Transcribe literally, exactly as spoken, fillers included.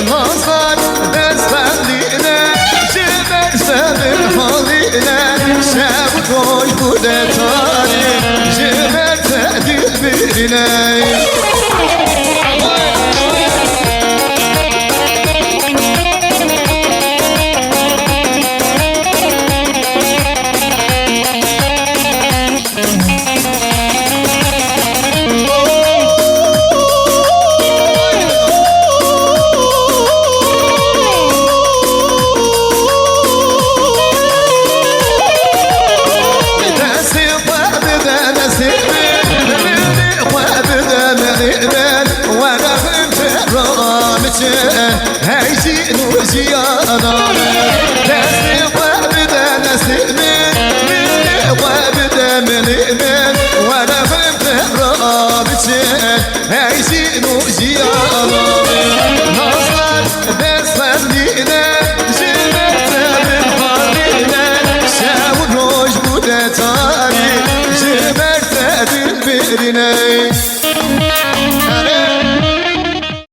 Nazar destendîne, ji ber sebir halîne, şev roj bûne tarî, ji ber te dil birîne. Destê xwe bide nesîbê, dilê xwe bide dilê min, were min te re biçin. Hey jîn û jiyana min, destê xwe bide nesîbê, dilê xwe bide dilê min, were min te re biçin. Hey jîn û jiyana